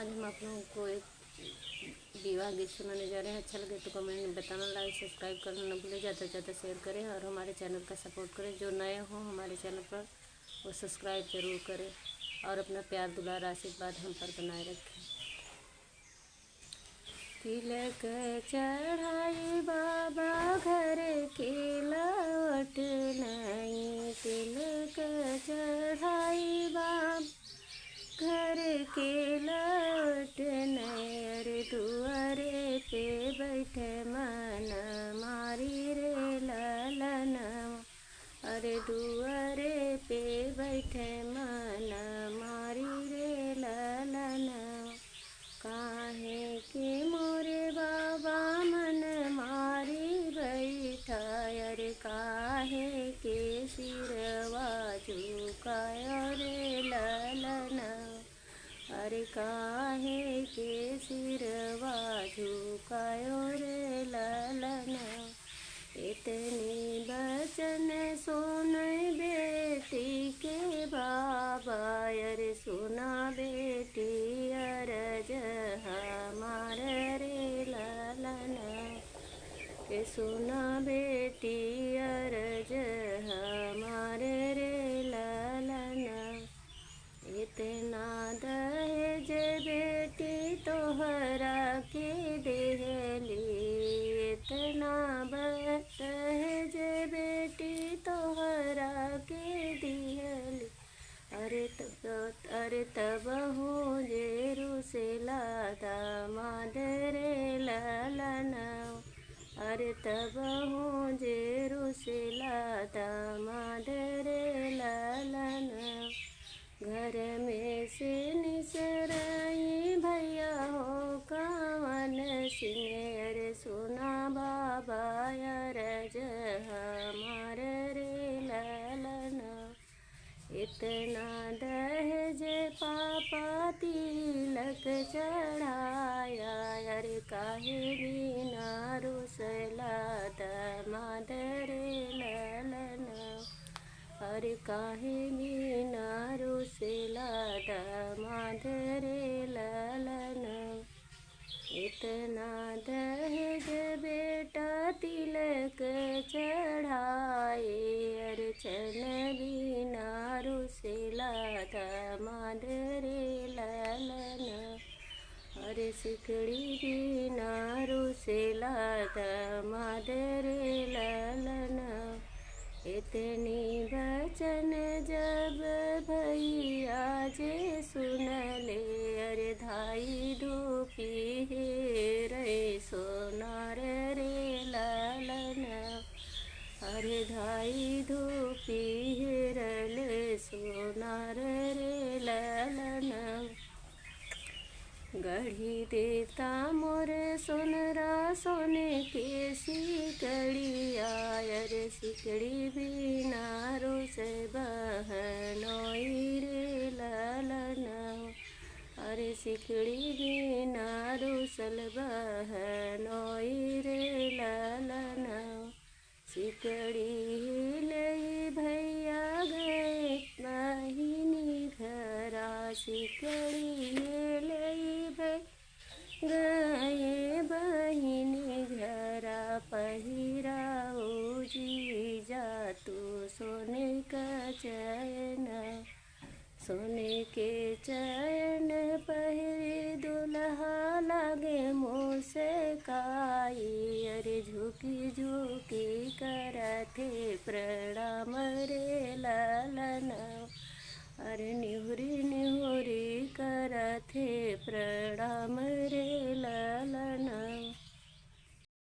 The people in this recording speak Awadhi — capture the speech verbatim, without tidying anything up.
हम आप लोगों को एक विवाह गीत सुनाने जा रहे हैं। अच्छा लगे तो कमेंट में बताना, लाइक सब्सक्राइब करना न भूलें, ज़्यादा से ज़्यादा शेयर करें और हमारे चैनल का सपोर्ट करें। जो नए हो हमारे चैनल पर, वो सब्सक्राइब जरूर करें और अपना प्यार, दुलार, आशीर्वाद हम पर बनाए रखें। तिलक चढ़ाई बाबा घर के लौट नहीं, तिलक चढ़ाई बाबा घर के लौट नहीं। अरे दुआरे पे बैठे मन मारी रे ललनवा, अरे दुआरे पे बैठे मन मारी रे ललनवा। काहे के मोरे बाबा मन मारी बैठा, अरे काहे के सिरवा झुकायो रे ललनवा, अरे काहे के सिरवा झुकायो रे ललनवा। इतनी बचन सुन बेटी के बाबा, अरे सुना बेटी अरज हमार रे ललनवा, ए सुना बेटी अरज हमार रे ललनवा। इतना दहेज बेटी तोहरा के देहली, इतना ब-, दहेज बेटी तोहरा के दिहली। अरे तब, अरे तब हो जे रुसेला दामाद रे ललनवा, अरे तब हो जे रुसेला दामाद रे ललनवा। घर में से निसराई भैया हो कावन सिंह, अरे सुना बाबा अरज हमार रे ललनवा। इतना दहेज पापा तिलक चढ़ाया, अरे काहे बिना रुसला दामाद रे ललनवा। अरे काहे बिना रुसेला दामाद रे ललनवा। इतना दहेज बेटा तिलक चढ़ाए, अरे छन बिना रुसेला दामाद रे ललनवा। अरे सिकड़ी बिना रुसेला दामाद रे ललनवा। इतनी बचन जब भैया जे सुनले, अरे धाई धूपी हेरे सोनार रे ललनवा, अरे धाई धूपी हेरले सोनार रे ललनवा। गढ़ी देता मोर सोनरा सोने के सिकड़िया, अरे सिकड़ी बिना रुसे बहनोई रे ललनवा, अरे सिकड़ी बिना रुसल बहनोई रे ललनवा। सिकड़ी हेलई भैया गए बहिनी घरा, सिकड़ी हेलई भै-, गए बहिनी घरा, पहिराऊ जीजा तू सोने का चैना। सोने के चैन पहिरी दुल्हा लागे मुस्काई, अरे झुकी झुकी करथे प्रणाम रे ललनवा, अरे निहुरी निहुरी करथे प्रणाम रे